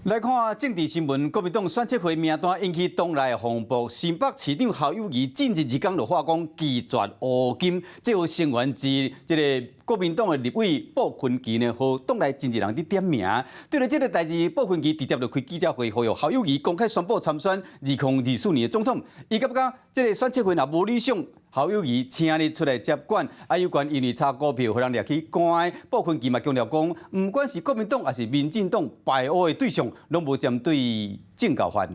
來看政治新聞，國民黨選策會名單引起黨內風波。新北市長侯友宜進前一工就話講拒絕烏金，這有成員之這个國民黨的立委傅崐萁呢，予黨內真濟人佇點名。對了這个代誌，傅崐萁直接就開記者會，呼籲侯友宜公開宣布參選2024年的總統。伊感覺這个選策會若無理想，侯友宜請你出來接管。啊，有關因為炒股票，予人掠去關。傅崐萁嘛強調講，毋管是國民黨抑是民進黨排烏的對象，攏無針對鄭高帆。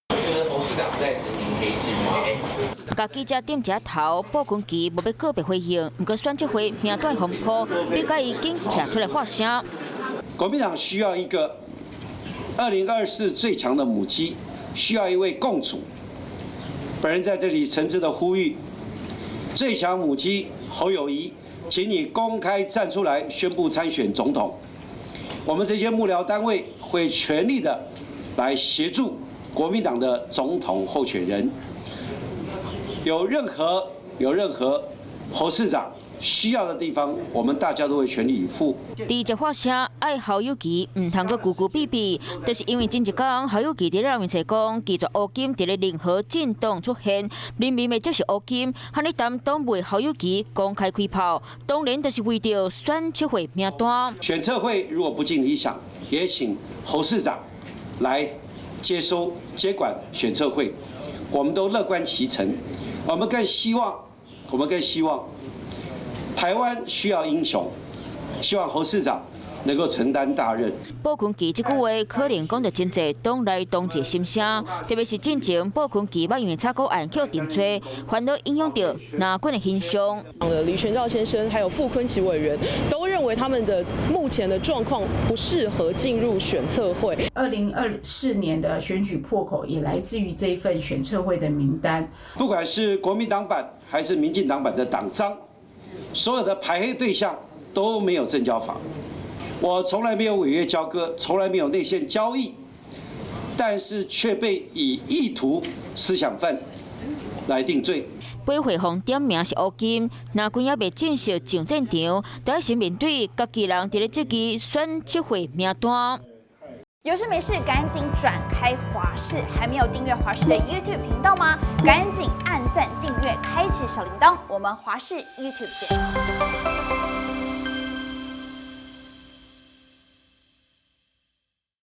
覺得侯市長在執行黑金嗎？共記者點一頭，傅崐萁無欲個別回應，毋過選策會名單風波，欲共伊緊徛出來發聲。國民黨需要一個2024最強的母雞，需要一位共主。本人在這裡誠摯的呼籲，最強母雞侯友宜，請你公開站出來宣布參選總統。我們這些幕僚單位會全力的來協助國民黨的總統候選人。有任何侯市長需要的地方，我們大家都會全力以赴。直接發聲，愛侯友宜毋通閣龜龜苪苪，就是因為前一工侯友宜佇咧面前講，拒絕烏金佇咧任何政黨出現，人民袂接受烏金，予你擔黨袂侯友宜公開開炮，當然就是為著選策會名單。選策會如果不盡理想，也請侯市長來接收接管選策會，我們都樂觀其成。我們更希望台灣需要英雄，希望侯市長能夠承擔大任。傅崐萁這句話可能講著真濟黨內同志心聲，特別是進前傅崐萁捌因為炒股案予定罪，反倒影響著藍軍的形象。李全教先生還有傅崐萁委員都認為他們的目前的狀況不適合進入選策會。2024年的選舉破口也來自於這一份選策會的名單。不管是國民黨版還是民進黨版的黨章，所有的排黑對象都沒有證交法。我從來沒有違約交割，從來沒有內線交易，但是卻被以意圖思想犯來定罪。八會予點名是烏金，藍軍猶未正式上戰場，就愛先面對家己人佇咧質疑選策會名單。有事沒事趕緊轉開華視，還沒有訂閱華視的 YouTube 頻道嗎？趕緊按讚訂閱，開啟小鈴鐺。我們華視 YouTube 見。